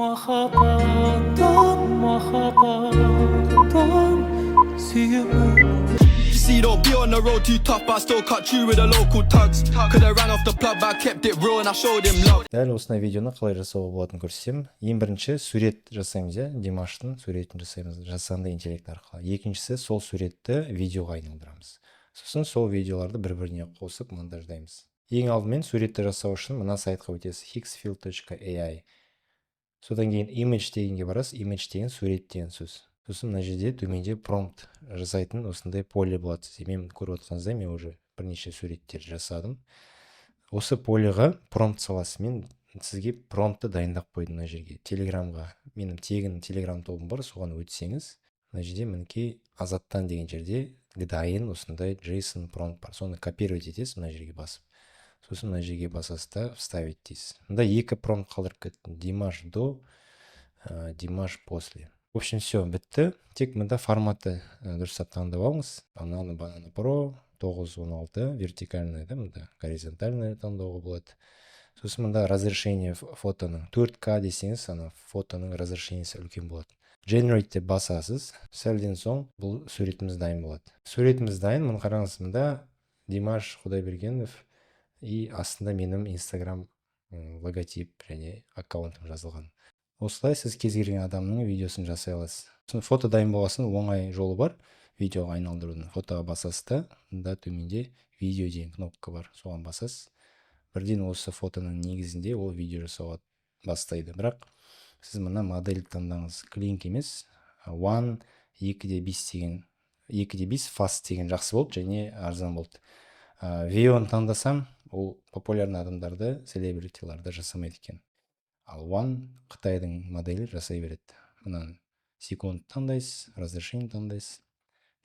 Махаббаттан, махаббаттан сүйемін. See, don't be on the road too tough, but I still cut you with the local tugs. Could've ran off the plug, but I kept it real and I showed him love. Дәл осындай видеоны қалай жасауға болатынын көрсетемін. Ең бірінші сурет жасаймыз, иә, Димаштың суретін жасаймыз жасанды интеллект арқылы. Екіншісі, сол суретті видеоға айналдырамыз. Сосын сол видеоларды бір біріне қосып, монтаждаймыз. Ең алдымен суретті жасау үшін мына сайтқа өтесіз: higgsfield.ai. Содан кейін image дегенге барасыз. Image деген сурет деген сөз. Сосын мына жерде төменде промпт жасайтын осындай поле болады сізде. Мен, көріп отырғаныңыздай, мен уже бірнеше суреттер жасадым. Осы полеға промпт саласыз. Мен сізге промптты дайындап қойдым мына жерге. Телеграмға, менің тегін Телеграм тобым бар, соған өтсеңіз, мына жерде, мінекей, Азаттан деген жерде дайын осындай JSON промпт бар. Соны копировать етесіз мына жерге басып. Сосын мына жерге басасыз да, вставить дейсіз. Мында екі промпт қалдырып кеттім: Димаш до, Димаш после. В общем, все, бітті. Тек мында форматты дұрыстап таңдап алыңыз: Nano Banana Pro, 9:16, вертикальный да, мында горизонтальный таңдауға болады. Сосын мында разрешение фотоның 4К десеңіз, ана фотоның разрешениесі үлкен болады. Generate деп басасыз. Сәлден соң бұл суретіміз дайын болады. Суретіміз дайын. Міне, қараңыз, мында Димаш Құдайбергенов и астында менің Инстаграм логотип және аккаунтым жазылған. Осылай сіз кез келген адамның видеосын жасай аласыз. Сосын фото дайын болған соң, оңай жолы бар видеоға айналдырудың: фотоға басасыз да, мында төменде видео деген кнопка бар, соған басасыз. Бірден осы фотоның негізінде ол видео жасауға бастайды. Бірақ сіз мына модельді таңдаңыз: Kling емес, Wan 2,5 деген, 2,5 fast деген жақсы болды және арзан болды. Veo-ны таңдасам, ол популярный адамдарды, селебритиларды жасамайды екен. Ал Wan, қытайдың моделі, жасай береді. Мынаны секунд таңдайсыз, разрешение таңдайсыз,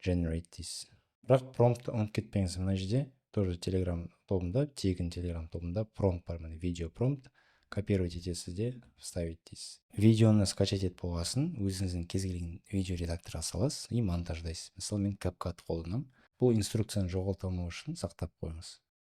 generate дейсіз. Бірақ промптты ұмытып кетпеңіз. Мына жерде тоже Телеграм тобында, тегін Телеграм тобында промпт бар. Міне, видео промпт. Копировать етесіз де, вставить дейсіз. Видеоны скачать етіп болғасын, өзіңіздің кез келген видео редакторға саласыз и монтаждайсыз. Мысалы, мен CapCut қолданамын. Бұл инструкцияны жоғалта алмау үшін сақтап қойыңыз.